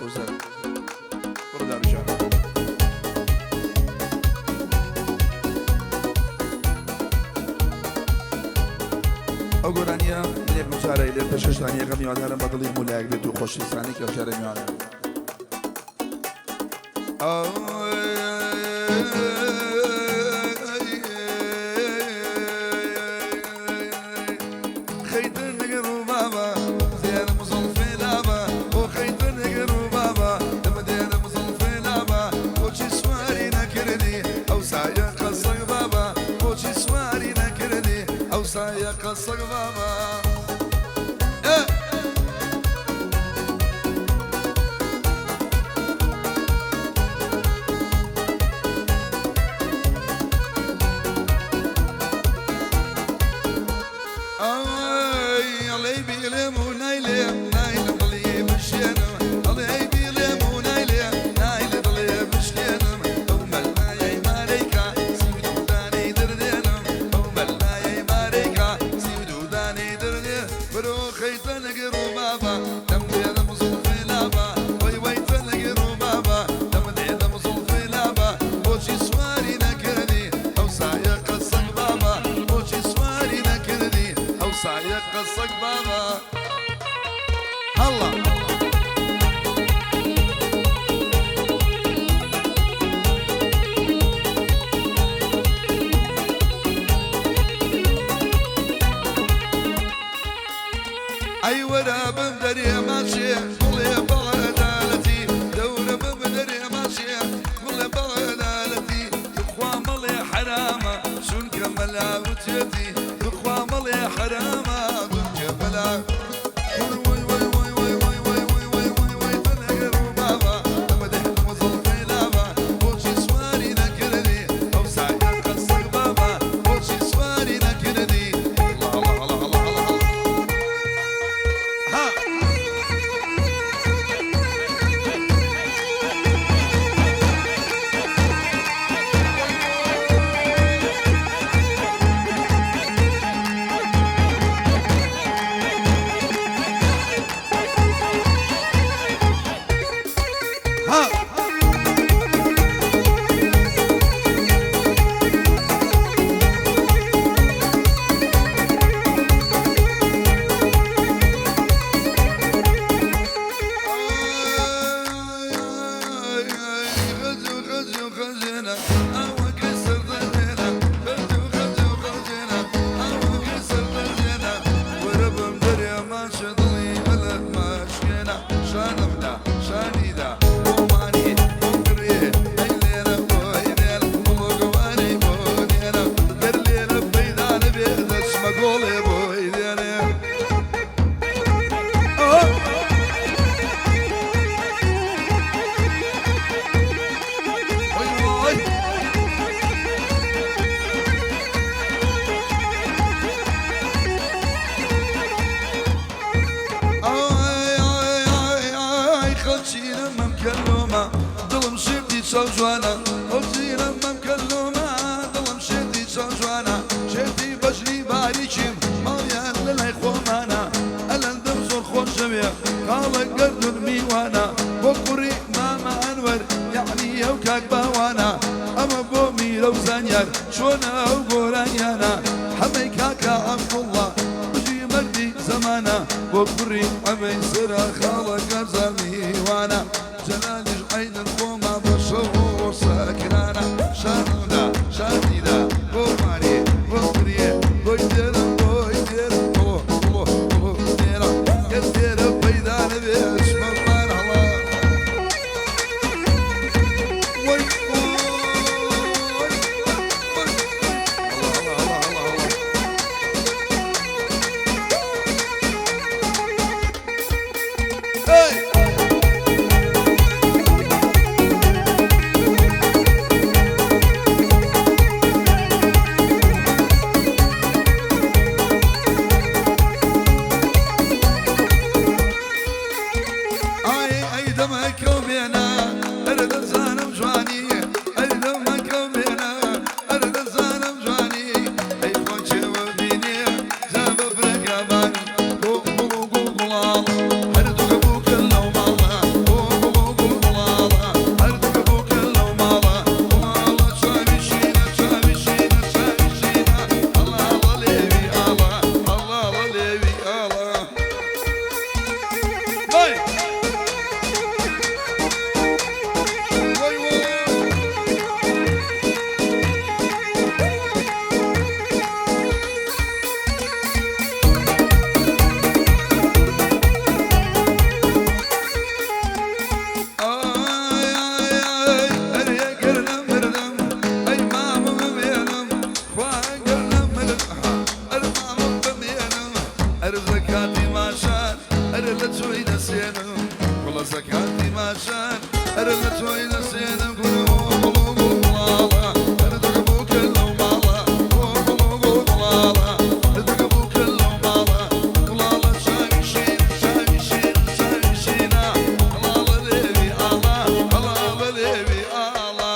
قوزە بڕۆ دانیشە. ئەو گۆرانیە من یەکەم جارە لێ پێشکەشتان یەکەم هیوادارم بە دڵی هەموو لایەک بێت و خۆشەویستانی کە جارە میوانە. قەسەک بابا. ئەی ئەڵێی بیڵێم و نایلێم نای لە دڵی بشێنم ئەڵێی بیڵێم و نایلێم نای لە دڵێ بشکێنم ئەو مەلایەی مارەیکا 32 دانەی دردێنم ئەو مەلایەی مارەیکا 32 دانەی دردێ برۆ خەیتە لەگەر و بابا دەم دێنم زوڵفی لابا وەی وەی تە لەگەر و بابا دەم دێنم زوڵفی لابا بۆچی سواری نەکردی ئەو سایەقە سەگ بابا بۆچی سواری نەکردی ئەو سایەقە سەگ بابا هەڵا. ئەی وەرە بم دەرێ ماچێ گوڵێ بەعەدالەتی دەورە بم دەرێ ماچێ گوڵێ بەعەدالەتی تخوا مەڵێ حەرامە چونکە مەلا وتێتی تخوا مەڵێ حەرامە چونکە مەلا وەی وەی وەی وەی وەی وەی وەی وەی وەی وەی تەنەگەر و بابا دەمە دێنم زوڵفی لابا بۆچی سواری نەکردی ئەو سایەقە سەگ بابا بۆچی سواری نەکردی الله الله الله الله الله ها. ها. غزو غزو خزينة أو كسر ضلينا غزو غزو خزينة أو كسر ضلينا ورب مدري ما شضلي بلد ما شكينا شانمدا شانيدا وماني وكريه الليلة وينيل وقواني بونينا درلينا بيدان بيدش مقولي بويدينا. وي وي ئای ئای ئای ئای خەڵچینە مەمکەلۆمە دڵم شێتی چاو جوانە خەڵچینە مەمکەلۆمە دڵم شێتی چاو جوانە شێتی بەژنی باریکیم ماڵیان لە لای خۆمانە ئەلەندەم زۆر خۆشەوێ کاڵە گەردون میوانە بۆ کوڕی مامە ئەنوەر یەعنی ئەو کاک باوانە ئەمە بۆ میرە و زانیار چۆنە ئەو گۆرانیانە حەمەی کاکا عەبدوڵڵا بژی مەردی زەمانە بۆ کوڕی ئەمەی سرا خاڵە گەرزە میوانە جەلالیش عەینن خۆما بە شەو سەکرانە شاندا شانیدا بۆ مارێ بۆ کریێ بۆی دێرم بۆی دێرم بڵۆ بڵۆ بڵۆ دێرە کەس دێرە پەیدا نەبێ چمەمان هەڵا وەی وەی وەی الله الله الله الله. Hey! ئای ئەی دەمەکەو بێنە ئەرە دەزانم جوانی ئەی دەمەکەو بێنە ئەرە دەزانم جوانی ئەی خۆ چێوە بینێ جا بەفرەکە بانی بۆ گوڵ و گوڵ گوڵاڵ هەردووکە بووکە لەو ماڵە بۆ گوڵ ماچان ئەرە لە تۆی دەسێنم گوڵ گوڵ گوڵ گوڵاڵە ئەرە دەگە بووکە لەو ماڵە گوڵ گوڵ گوڵاڵە دەگە بووکە لەو ماڵە گوڵاڵە چاوی شین چاوی شین چاوی شینە هەڵاڵە لێوی ئاڵا هەڵاڵە لێوی ئاڵا.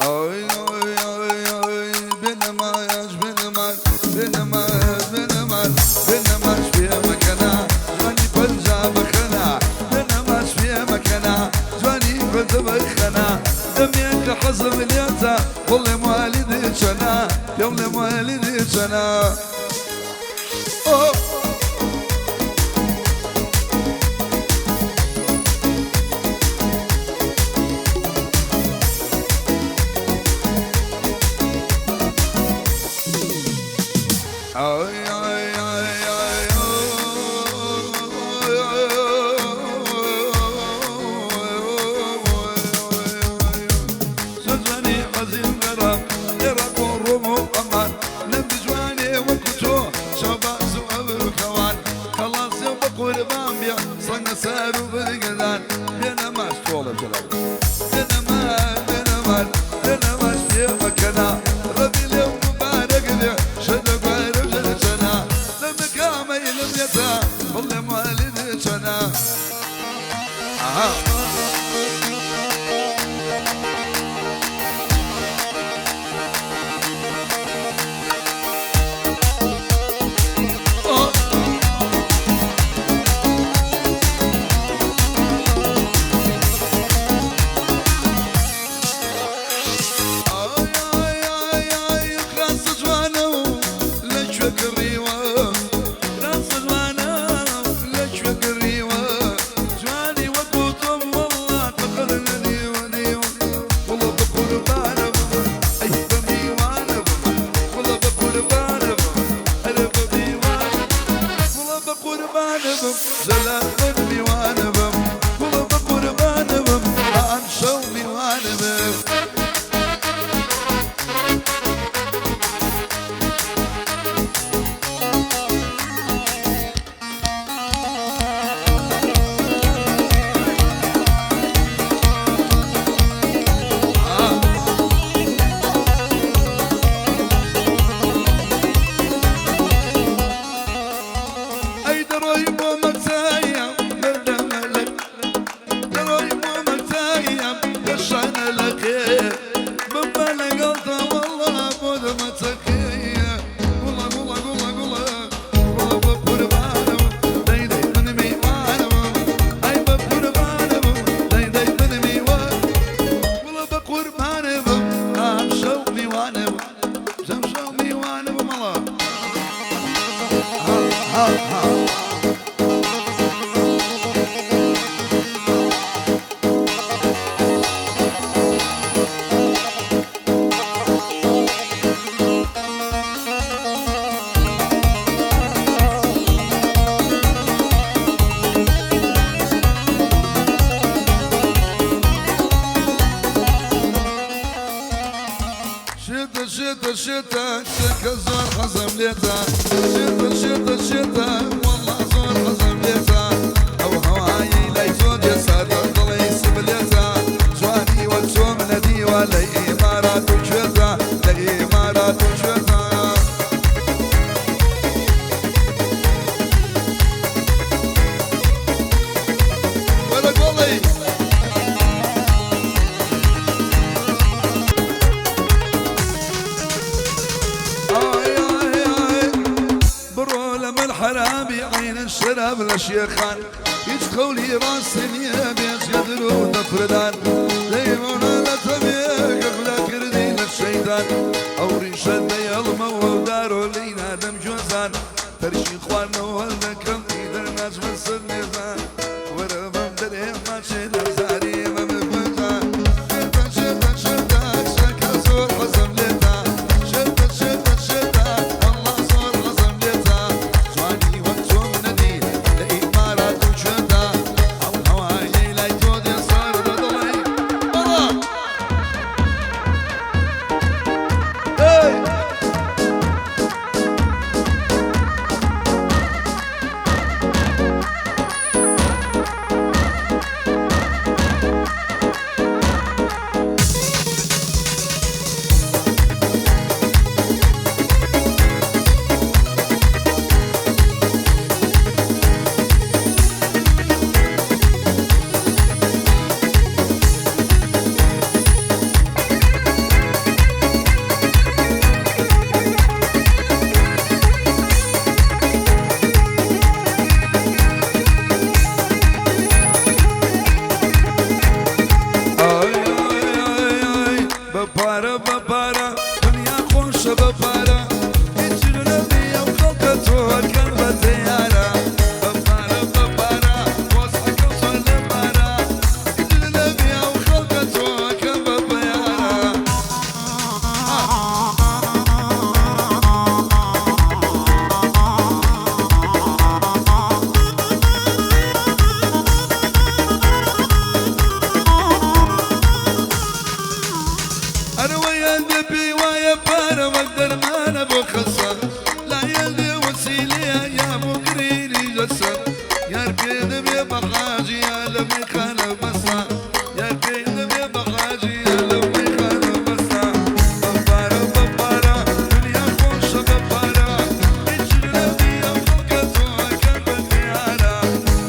ئای ئای ئای ئای بنەماش بنەماش بنەماش بنەماش بنەماش پێ مەکەنە جوانی پەنجا بخەنە بنەماش پێ مەکەنە جوانی پەنجە بخەنە دەمێکە حەزم لێتە بڵێ موالیدی چەنە پێم لێ موالیدی چەنە. ئۆ ئای ئای ئای ئای سەجوانی عەزیم عێراق عێراق و ڕۆم و عەمان لەم بجوانێ وەکو تۆ شەباز و ئەبر و کەوان خەڵاسێ و بە قوربان بێ سەنگە سار و برگدان بێنەماش تۆڵە جەلال بێنەماش بێنەماش بێنەماش پێ مەکەنە ڕەبی لێو مبارەک بێ شەدە گوارە و ژەدە چەنە لەم کامەیلم لێتە بڵێ موالید چەنە. ئەها. ئای ئای ئای ئای کراسە جوانە و لەکوێ کڕیوە کراسە جوانە و لەکوێ کڕیوە جوانی وەکو تۆم وەڵڵا قەقەر نەدیوە دیوە وەڵڵا بە قوربانە بم ئەی بە میوانە بم وەڵڵا بە قوربانە بم ئەرێ بە میوانە وەڵڵا بە قوربانە بم جەلال من میوانە بم وەڵڵا بە قوربانە بم ئەمشەو میوانە بم. ئەی دەڕۆی بۆ مەکتایە بەردەمە لە دەڕۆی بۆ مەکتایە دەشانە لەقێ بمبە لەگەڵتا وەڵڵا بۆ دەمەچەکەیە گوڵە گوڵە گوڵە گوڵە گوڵە بە قوربانم دەی دەی من میوانم ئەی بە قوربانم دەی دەی من میوان گوڵە بە قوربانم ئەمشەو میوانم ئەمشەو میوانم مەڵا ها ها ها. شتە شتە شتە شتە زۆر حەزم لێتە شتە شتە شتە وەڵڵا زۆر حەزم لێتە ئەو هەوایی لای تۆ جێساتە دڵی سبلێتە جوانی وەک تۆم نەدیوە لە ئیمارات و کوێتە لە ئیمارات و کوێتە. وەرە گوڵی ئای ئای ئای بڕۆ لە من حەرابی عینە شەراب لە شێخان هیچ قەولی ڕاست نییە بێجگە درۆ دەفردان لەیمۆنە لە تەبێ خودا کردی لە شەیتان ئەو ڕیشە دەیەڵمەوە و دارۆ لی نادەم گوێزان تەرشی خواردنەوە دەکەم ئیدەر ناچمە سەر مێزان وەرە بەم دەرێ ماچێ لە زاری مەم بجان شتە شتە شتە شتەکە زۆر حەزم لێتە شتە شتە شتە وەڵڵا بەسە لایەندێ وەسیلەیە یا بۆ کڕینی جەسە یار پێ دەبێ بە حاجی یا لە مەیخانە بەسە یار پێ دەبێ بە حاجی یا لە مەیخانە بەسە بە پارە بە پارە دنیا خۆشە بە پارە هیچ نەبی ئەو خەڵکە تۆ ئەکەن بە دیارە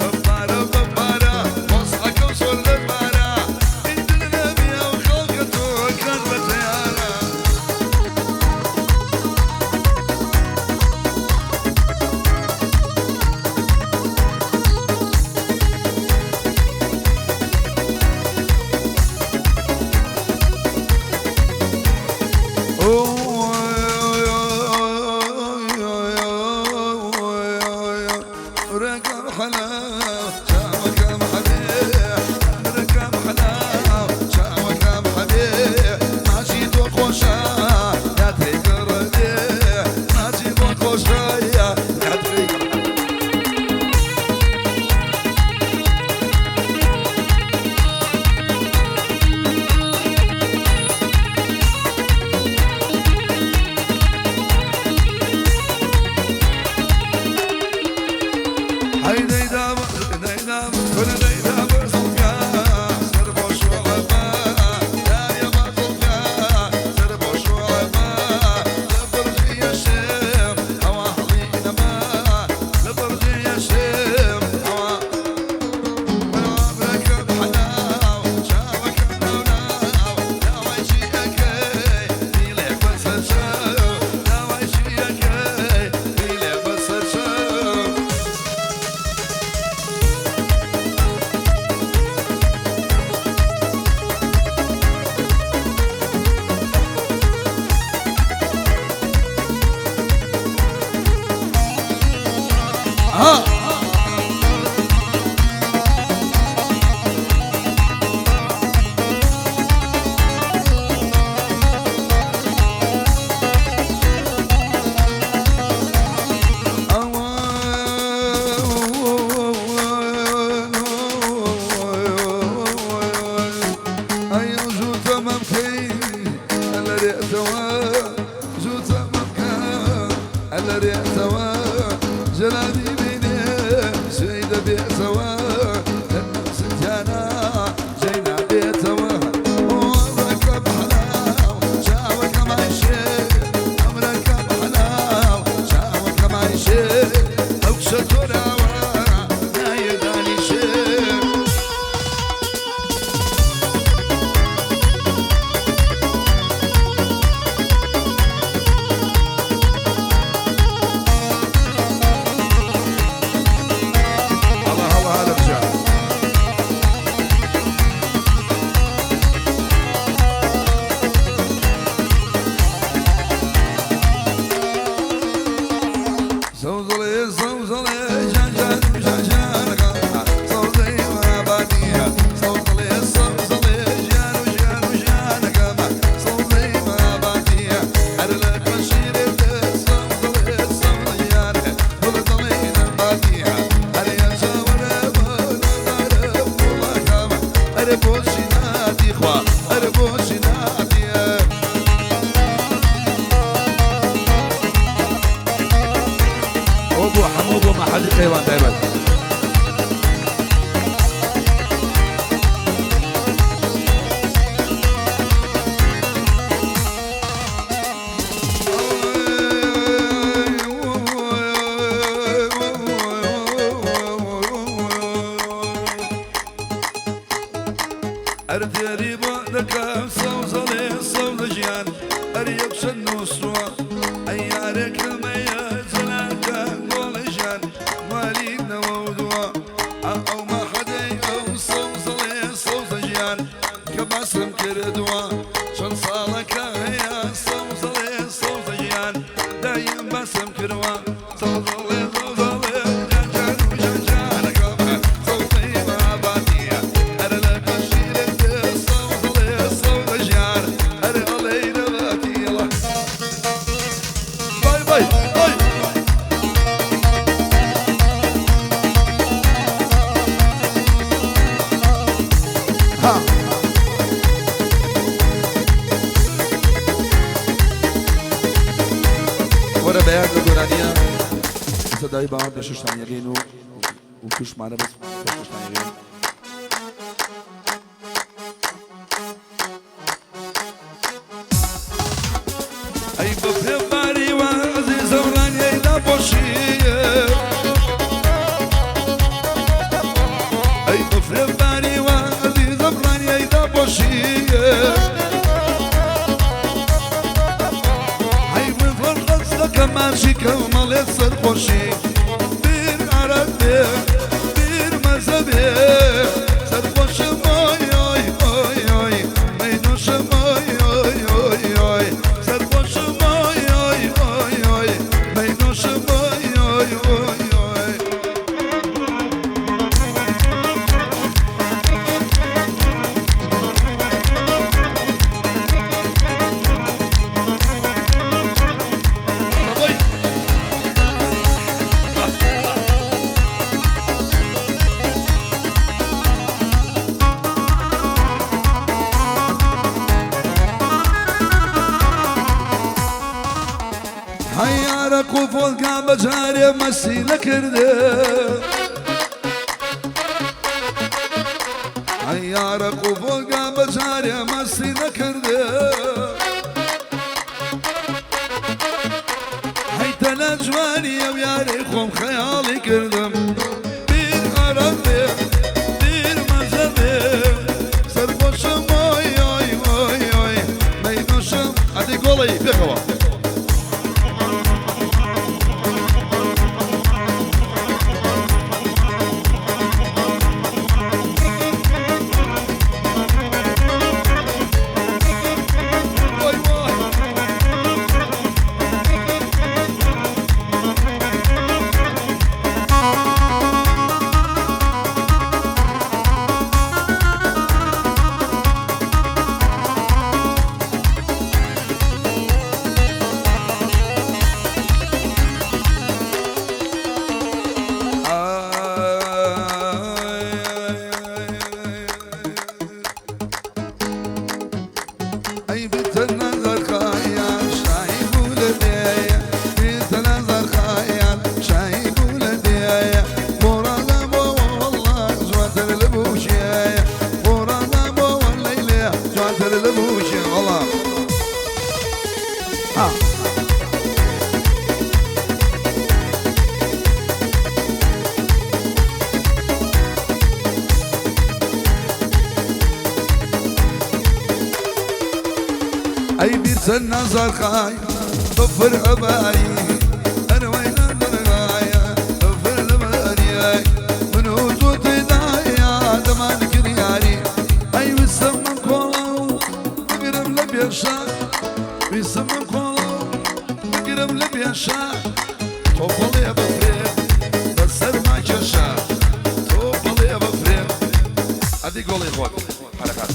بە پارە بە پارە وەزعەکەم زۆر لە پارە هیچ نەبی ئەو خەڵکە تۆ ئەکەن بە تەیارە. رقم حلاو شاوكم حبيب رقم حلاو شاوكم حبيب ماشي تو خوشا يا تقردي ماشي تو خوشا يا تقردي. الله الله هلا بجان. زوزلي زوزلي جان جان جان جان زوزلي ما باديها زوزلي زوزلي جان جان جان زوزلي ما باديها أرلك بشير زوزلي زوزلي جان زوزلي ما باديها أريا زور أربوشي نادي خوا أربوشي نادي. وابو حمود ومع حد قيوان دايما. أردي بعدك صوزلي صوزجيان أريب سنوسوا أيارك ما يزلك قولجان مالي نودوا أو ما حدي أو صوزلي صوزجيان كباسم كردوا شن صالك يا صوزلي صوزجيان دايم باسم كروا صوزلي صوزلي جان جان جان جان صوزلي ما بادية أرلك باي باي. ها وەرە بەیان لە گۆرانیە ئێستا داوی باوان پێشەشتان یەکەین و و توشمانە بەس پێشەشتان یەکەین. ئەی بەفرێ باریوە ئەزیزم ڕانیەی داپۆشی، ئەی بەفرێ باریوە ئەزیزم ڕانیەی داپۆشی، ئەی من ڕەقص دەکەم ماچی کەمەڵێ سەرخۆشی، بیر عەرەب بێ بیر مەزە بێ سەرخۆشم ئۆی ئۆی ئۆی ئۆی مەینۆشم ئۆی ئۆی ئۆی ئۆی سەرخۆشم ئۆی ئۆی ئۆی ئۆی مەینۆشم ئۆی ئۆی ئۆی ئۆی. هەیارە قوفۆلکا بەجارێ مەسی نەکردێ، هەیارە قوفۆلکا بەجارێ مەسی نەکردێ، هەیتە لە جوانی ئەو یارەی خۆم خەیاڵی کردم، بیر عەرەب بێ بیر مەزە بێ سەرخۆشم ئۆی ئۆی ئۆی ئۆی مەینۆشم. ئەدی گۆڵی پێکەوە. وای وای. ئەی بتە نەزەر خایان شایی بوو لە دێیە، بیتە نەزەر خایان شایی بوو لە دێیە، بۆڕانە بۆ وەڵڵا جوانتر لە بووکێیە، بۆڕانە بۆ لەیلێ جوانتر لە بووکێ وەڵا. ها. ئەی بیرتە نەزەر خای بەفر ئەباری ئەروەی نەدەرغایە بەفر لەبەریە، من و تۆ تێدایە دەمان کردیاری، ئەی ویستم من کۆڵە و بگرم لە پێشە، ویستم من کۆڵە و بگرم لە پێشە، تۆ بەڵێ بەفرێ بەسەرما کێشە، تۆ بەڵێ بەفرێ. ئەدی گۆڵی خۆت حرەکات.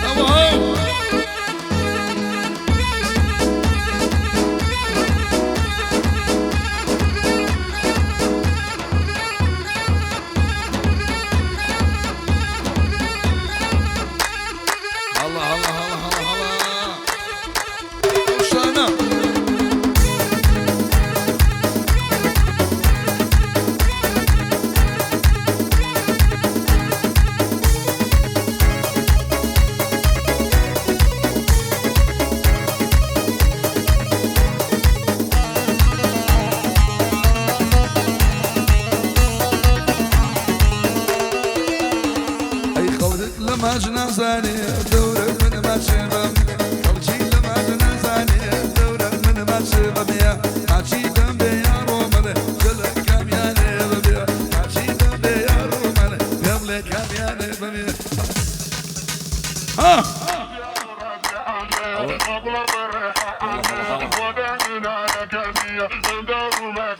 تمام. الله الله الله الله الله شانه. ئەی خەڵک لە ماچ نازانێ دەورە من ماچێ بم، خەڵکی لە ماچ نازانێ دەورە من ماچێ بەبێ، ماچی دەم بێ یاڕۆ من جلە کامیانێ بەبێ، ماچی دەم بێ یاڕۆ من پێم لێ کامیانێ بەبێ. ها.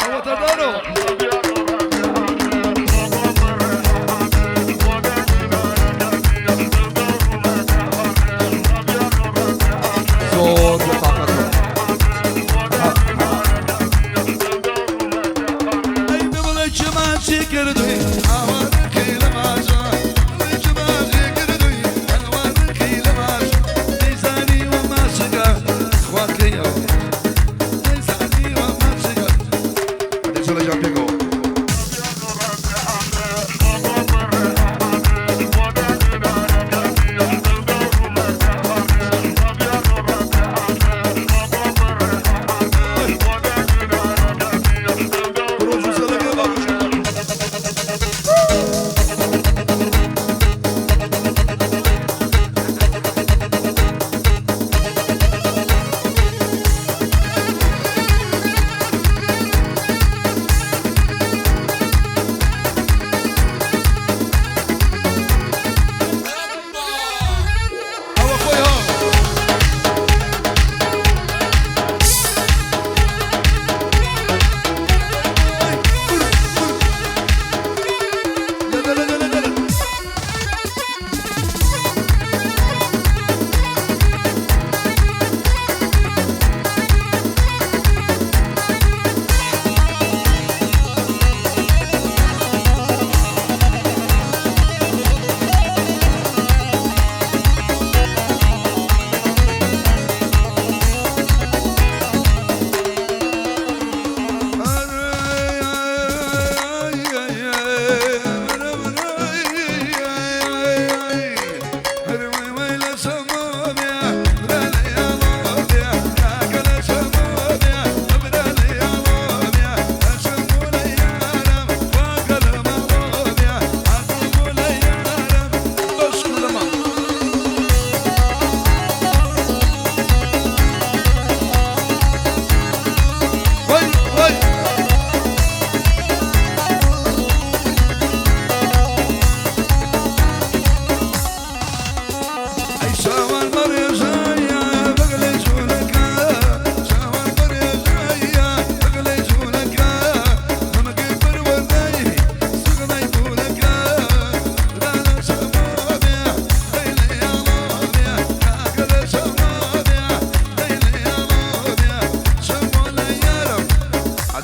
هو تدارو. زۆر لە تاقەتم. ئەی بڵێ چ ماچی کردووی ئاوا.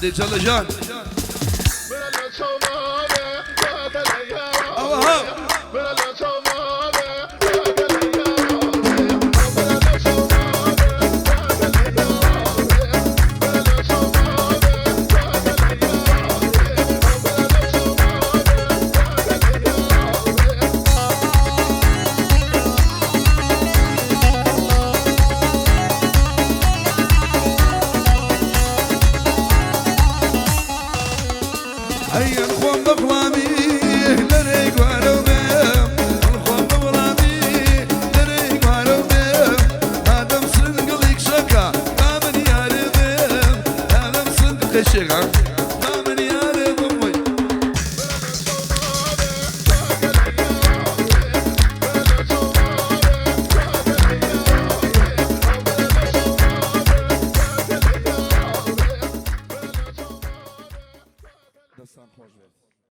عەدی جەلە گیان. ئەوە ها.